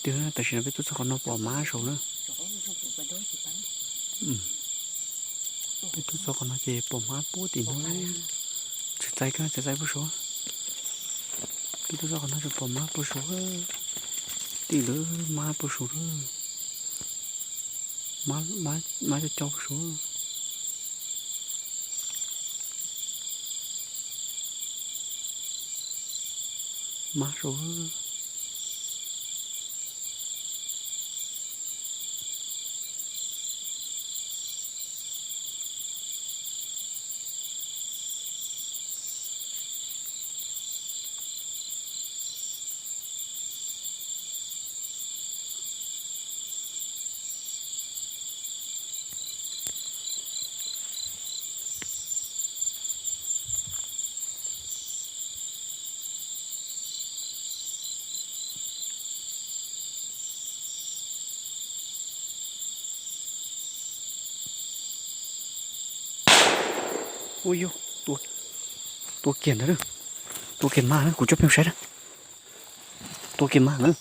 Tiag, tam sim no peb tuaj txog qhov no pom mab saud na. Peb tuaj txog qhov no ces pom mab puag tim no. Tsis txais koj, tsis txais puag saud. Peb tuaj txog qhov no tsis pom mab puag saud. Tim lawv mab puag saud. Mab cov cov puag saud. Mab saud. Ua yog, tua kiag ntawd, tua kiag mas na, kuv coj pheej saib na. Tua kiag mas na.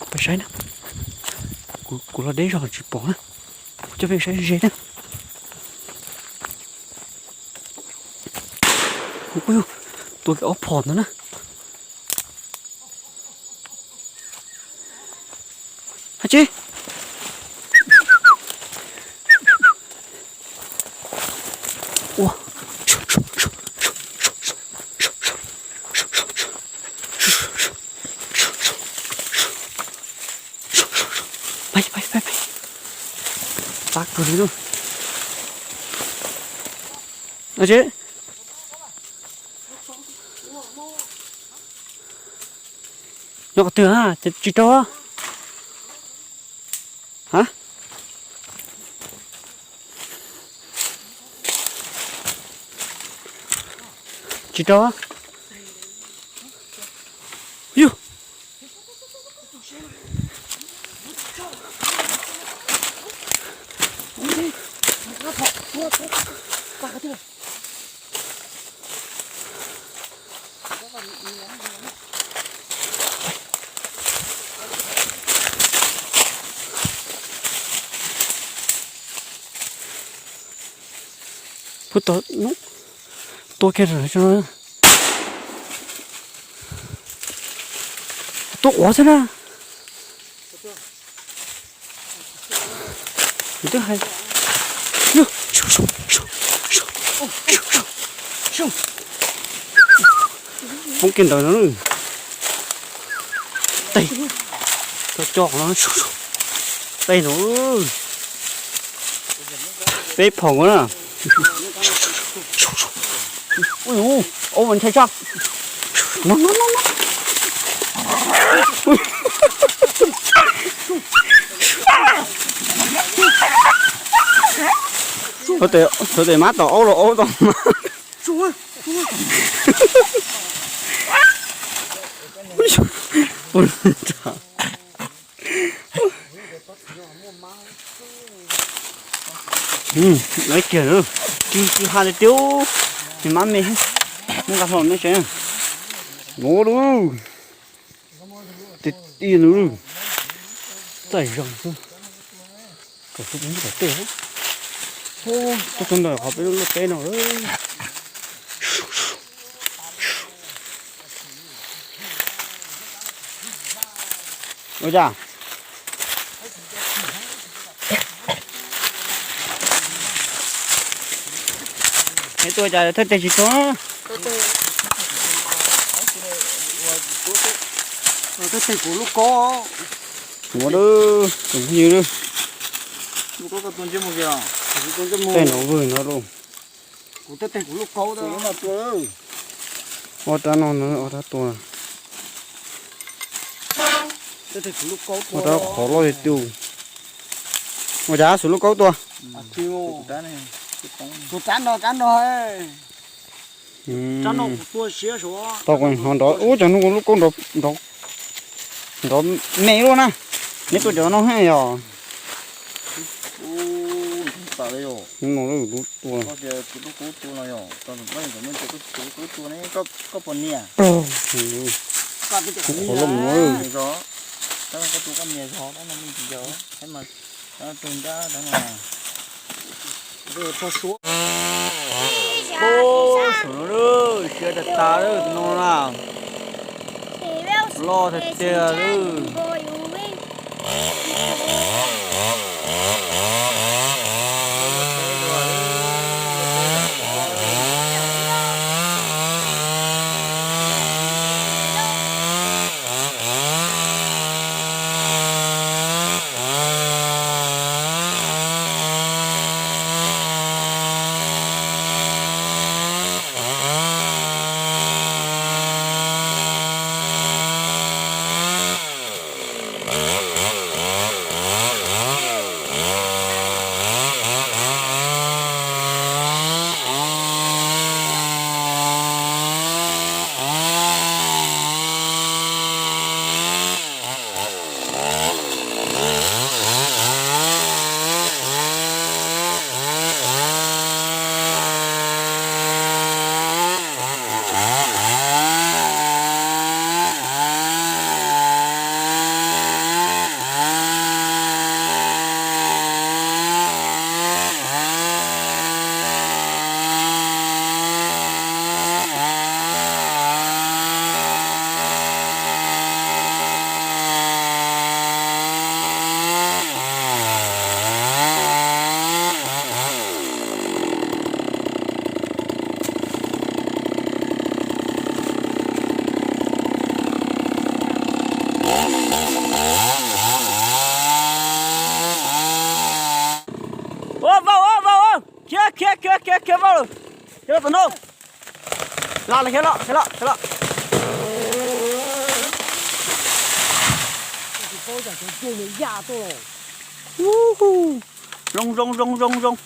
Peb saib na. Kuv los deb zog tsis pom na. Kuv coj pheej saib ze na. Tua kiag ob phom ntawd na. Hais tsis. Ua. Pab kawg li lauj. Hais tsis. Nyob qhov twg a, tsis raug a? Tsis raug. Yus. Puag tom no, tua kiag, tua quav xwb na. Twb hais, poob kiag ntawd no. Tej, cov coj no, tej no, peb phom na. Ua ntshai tso. No no no no. Suav tes mab tom aub los aub tom mab. Ua ntshai. Lawv kiag, tsis tsis ha li tiag, nws mab me, muab nqa hlo nej saib. Ua lub, tiag tiag lub, txaij zoo xwb. Kom tus peb tom tej, tuaj txog ntawm qhov peb lub teb no. Ua cas? Es tua cas thawj teg tsis tuag? Thawj teg kuv lub kaub. Ua lub, tus phooj ywg lub. Tej no vwg no lauj. Kuv thawj teg kuv lub kaub. Ua rab no, ua rab tua. Ua rab qhov loj tiag tiag. Ua cas xuas lub kaub tua? Tus rab no, rab no. Tau kuv hnov nrov ub, cov hnub kuv lub kaub nrov, nrov me luaj na. Neb tuaj cov no yog. Hnub no lub tua. Pog. Qhov looj no. Ub, saum no lawm, siab tas tas lawm no na. Loj tiag tiag lawm. Ua vauv, ua vauv, khiav khiav khiav khiav khiav vauv lawm. Khiav los tom no. Los los, khiav los, khiav los, khiav los. Zoo zoo zoo zoo zoo.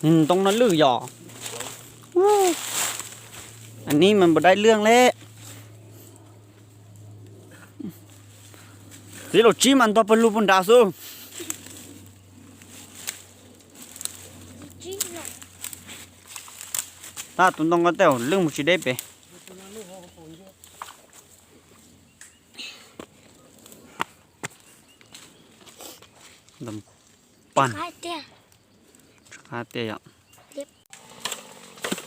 Ntoo no lwj yom. Ub, nim mas npau dai lwj le. Txiv laus tsib mas ntog pawg lug puag nrad xwb. Tab tus ntoo ko tej zaum lwj mus tsis deb pem. Pan. Qab tiag yom.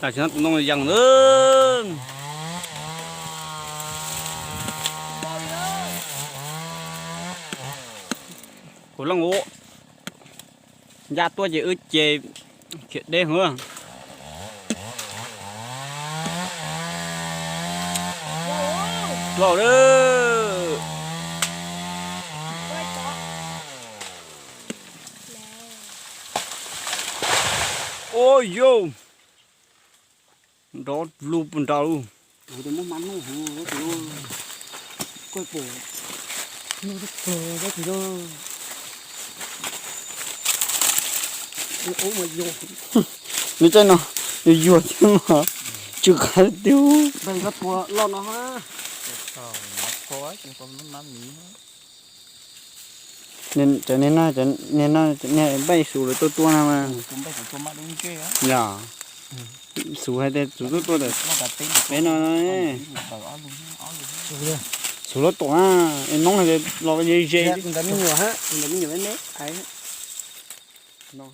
Tam sim no tus ntoo yees lawm. Kuv leej ua ncaj tuaj ces wb ces khiav deb hwv. Tuaj lawm. Ua yau, nrov lug puag nrad lug. Nws tsaij no yuag yuag thiab mas tsw qab tiag. Cov niag no, niag npaj xus lawv tuaj tua no mas. Yog, xus hais tias xus tuaj tua ntawm peb no. Xus lawv tuaj na, noob hais tias los ze ze no.